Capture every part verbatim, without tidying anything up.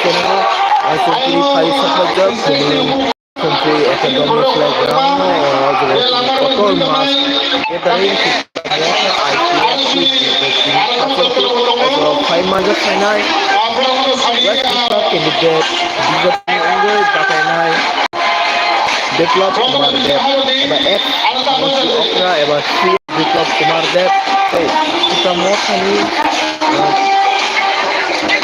Century phai saklaijak Khumlwng Khumpui Academy playground o, o jaga o kotor mass gathering khe I P F T ni coaching facility o phai manjak phainai West Tripura candidate B J P ni wngwi batainai Biplab Kumar Deb eba ex montri okra eba C M Biplab Kumar Deb tei Tipra Mothani, ah,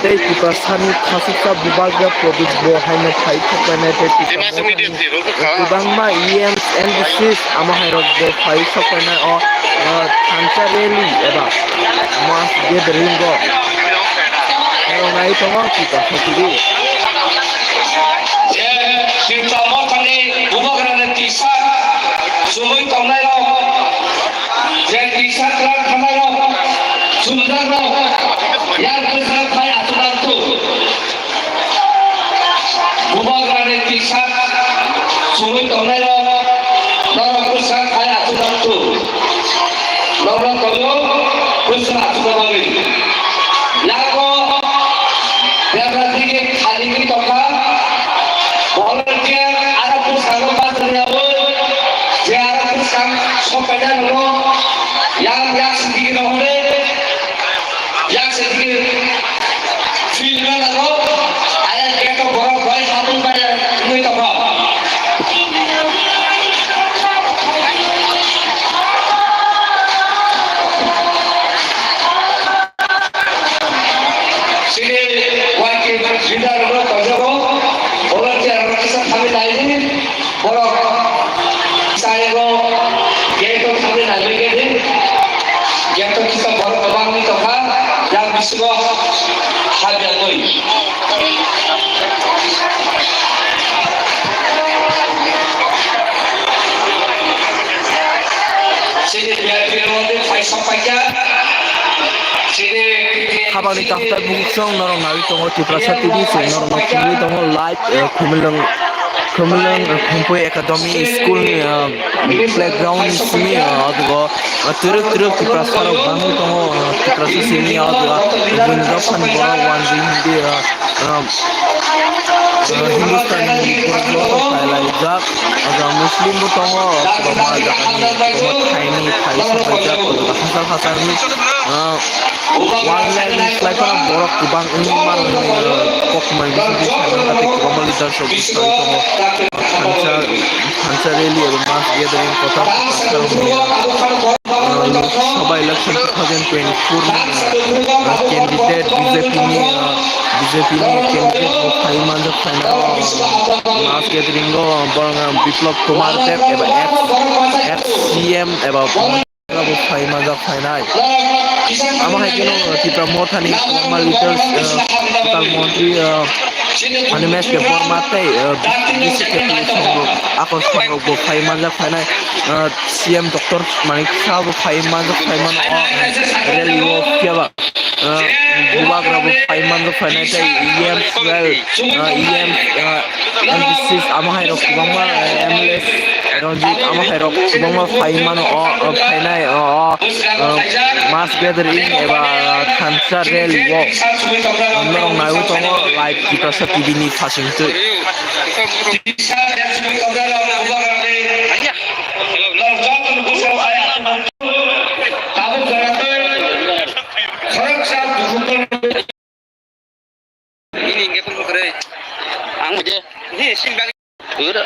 tei Tiprasani khasuksa bubagra Pradip Bro haino phai thokpainai tei Tipra Mothani kwbangma E Ms, N D Cs amo hairokbo phai thokpainai o, ah, thansa rally eba mass gathering o norok nai tongo Tipra Motha T V. Je Tipra Mothani bubagrani T-shirt chumui tongnairok, je T-shirt kwrak khanairok, chumjakrok, yang bwskango phai achuknang tuk. Bubagrani T-shirt chumui tongnairok, norok bwskango phai achuknang tuk. Norok tongo bwskango achukna bagwi. Yago Debra dige khaligwi tongkha. Volunteer aro bwskango bachariyaui je aro bwskang sokaina rwno yang yak sidi rw hwnwi yak sidi field manago. Aya gate o borok bai habwi bai wngwi tongkha. Chini Y K leader rok tongjabo, volunteer rok kisa thangwi naidi, borok chayego gate o thangwi naidi, gate o kisa borok kwbangni tongkha, yang bisingo habya nui. Habangni tafsat bukuksong norok naiwi tongo Tiprasa T V, chwng norokno phunugwi tongo live, eh, Khumulwng, Khumulwng, eh, Khumpui Academy School ni, eh, playground ni simi, eh, o jaga o, eh, twrwk twrwk Tiprasa rok bangwi tongo, eh, Tiprasa simi o jaga o, eh, buini dophani borok wanjwi hindi, eh, eh, eh, Hindustani borok joto phailaijak, o jaga Muslim bo tongo, kwbangma jagani, kwbangma thaini phai sopaijak, o jaga hachal hachalni, eh, Wangya ni slai phano borok kwbang wngwi mano hwnwi, uh, kok mai bisingtwi saimanta tei kwbangma leaders rok bwskango tongo. Thansa, thansa rally eba mass gathering kotor kotor wngya. Uh, Lok Sabha election two thousand twenty-four ni, uh, candidate B J P ni, uh, B J P ni candidate bo phai manjak phaina, uh, mass gathering o borok, uh, Biplab Kumar Deb eba ex, ex C M eba Abo phai manjak phainai. Amo hai kheno Tipra Mothani kwbangma leaders, eh, Kwtal Montri, eh, Animesh Debbarma tei, eh, B C K P songrok, akol songrok bo phai manjak phainai. Eh, C M Doctor Manik Saha bo phai manjak phaimano o, eh, rally o phiya ba. Ah, bubagra bo phai manjak phainai tei E M twelve, ah, E M, ah, M P six amo hai rok kwbangma, ah, M L A Ranjit amo hai rok kwbangma phai mano o, o phainai o, o, ah, mass gathering eba thansa rally o norok naiwi tongo live Tiprasa T V ni phasingtwi. Tabuk jora tei khoroksa dukhuktor. Ini hingke tong kore. Ang je. Ini sing bagi. Ura.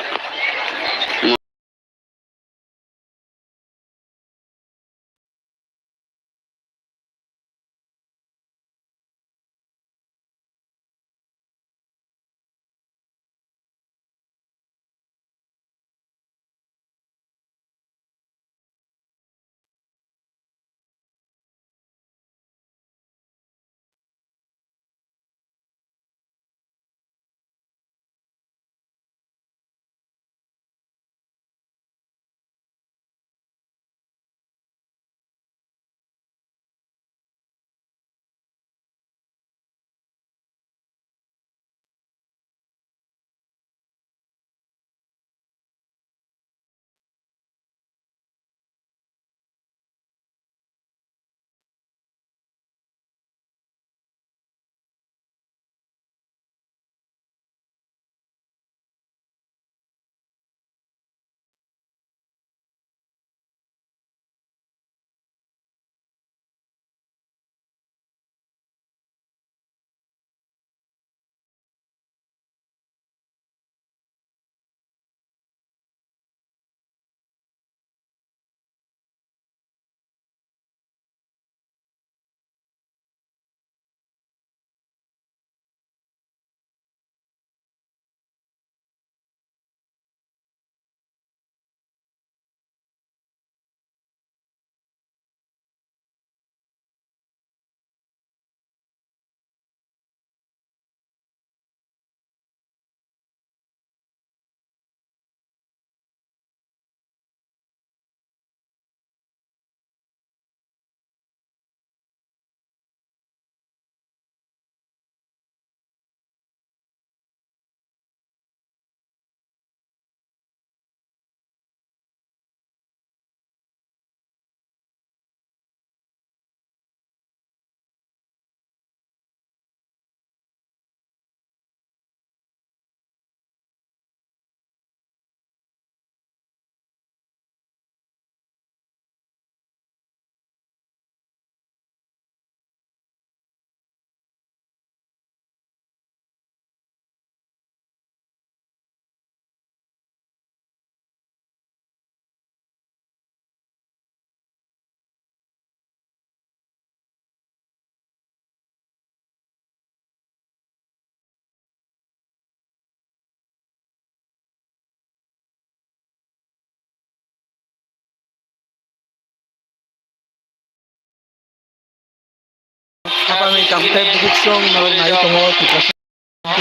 Tei bukuchung norok nai tongo Tiprasa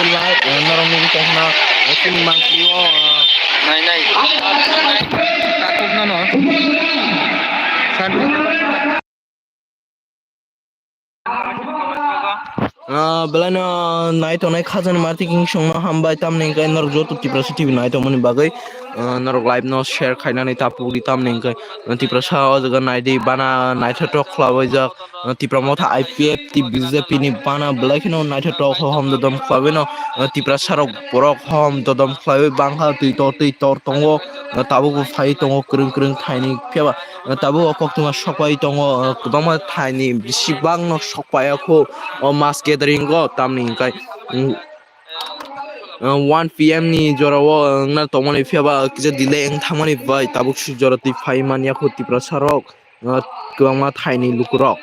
live, eh, norok nugwi tongkha na, eh, chini mangpili o, eh, nai, nai. Takhuk nano. Ah, belai no nai tongnai khajani marti king songno hambai, tamni hwnkhe norok joto Tiprasa T V nai tongmani bagwi, ah, norok live no share khainani tapukdi, tamni hwnkhe Tiprasa o jaga naidi bana naithotok khlaiwi jak. Tipra Motha I P F T B J P ni bana belai kheno naithotok hohom dodom khlaiwi no, Tiprasa rok borok hohom dodom khlaiwi bangkha, twi tor twi tor tongo, tabuk bo phai tongo kwrwng kwrwng thaini phiya ba tabuk o koktwma sokpai tongo, kwbangma thaini bisi bangno sokpaiya kho o mass gathering o, tamni hwnkhe, mm, one P M ni jora o wngna tongmani phiya ba kisa delay wng thangmani bai tabuk si jora twi phai manya kho Tiprasa rok. Ah, kwbangma thaini lukurok.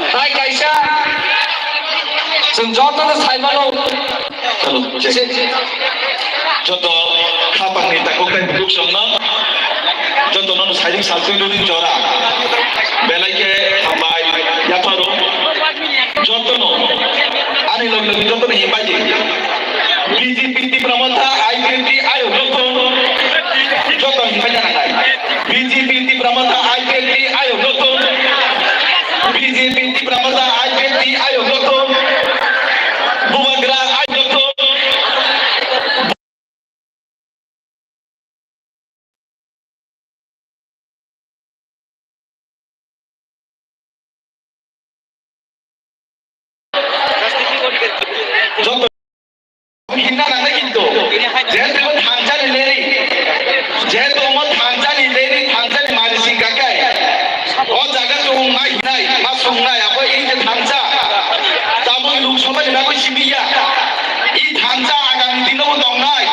Hai kaisa, chwng jotono sai mano. Hello, check. Joto khapangni takhuk tei bukhuk songno, jotono sairing saltwi nini jora. Belai khe hambai yapharo. Jotono, ani logi logi jotono himbai di. B J P Tipra Motha I P F T ayok rokno joto himbai jana khai. B J P Tipra Motha I P F T ayok rokno. B J P Tipra Motha I P F T ayok rokno. Bubagra ayok rokno. Joto hinna nangnai kintu, jehetu omo thansa ni leri, jehetu omo thansa ni leri, thansa ni mani singka khe, o jaga chwng ma hinai, ma sungnai, abo ei je thansa, tabuk Lok Sabha ni bagwi simi ya, i thansa agami dino bo tongnai.